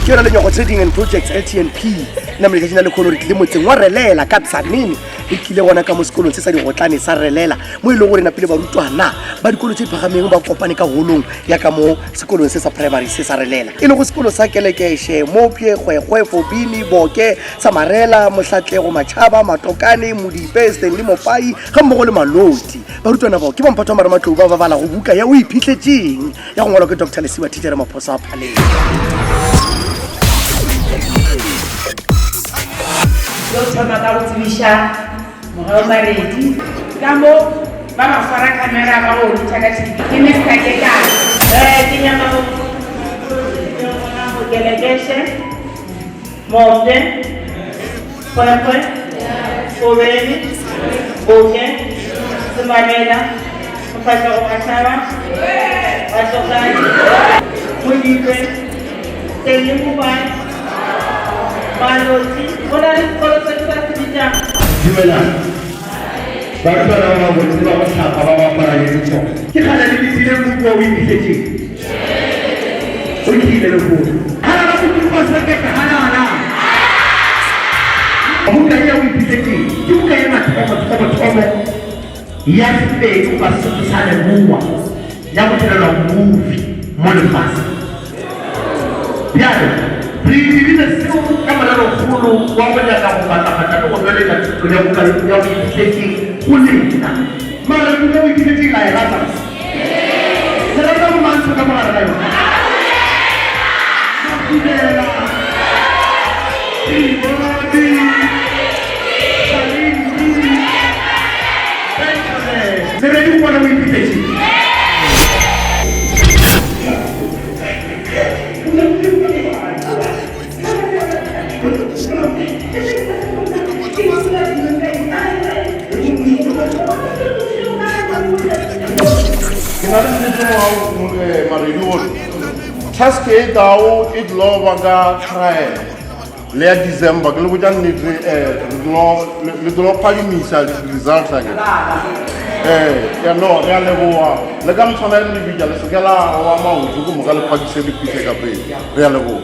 Ke yona Lenyogo Trading and Projects LTNP. Nna mele tšatši la lekgono re tlile motseng wa Relela ka Tzaneen. Re tlile gona ka mo sekolong se sa digotlane sa Relela mo e lego gore napile barutwana ba dikolo tše di phagameng ba kopane ka holong ya ka mo sekolong se sa primary se sa Relela. E lego sekolo sa Kelekeshe, Mopye, Kgwekgwe, Fobini, Boke, Samarela, Mohlatlego, Matšhaba, Matokane, Modipe, Stanley Mopai ga mmogo le Maloti. Barutwana bao ke bomphato wa marematlou ba ba balago buka ya O Iphitlhetšeng ya go ngwalwa ke Doctor Lesiba Thitšhere Maphoso a Phaleng. Yo thoma ka go tsebiša Mogau Maredi ka mo ba ba swara camera ba go ntšha ka TV ke Mister Kekana. Eh ke nyaka go gona go Kelekeshe Mopje Kgwekgwe Kobeni Boke Semamela Mofahlego Mahlaba Batlogadi Modipe Stanley Mobai Maloti Go na le sekolo se ke sa se bitšang. Dumelang. Barutwana ba babotse ba go hlapa ba go apara le ditšhoka. Ke kgale le letile moku wa o iphihletšeng. O tlile lehono. Halala Modimo wa sekete halala. Buka ye ya o iphihletšeng ke buka ya mathomo thomo thomo ya Sepedi goba Sesotho sa Leboa ya go direlwa movie mo lefaseng. Bjale, re dirile seo ka morerokgolo wa go nyaka go matlafatša le go nweletša thuto ya buka ya O Iphihletšeng go lena. Mara buka ya O Iphihletšeng la e rata? Le rata bomantsho ka mo gare ga yona? Makhubela, Peabody, Salindi, Benjamin. Le ready go bona O Iphihletšeng? Ke na le nnete mo maredi gore task e tao e tlo ba ka trial le ya December ke le botša nnete um le tlo phadimisa di-results ake ee ya no re a leboa le ka motshwana le lebitša le seke la wa maoto ke moka le phakise le fihle ka pele re a leboa.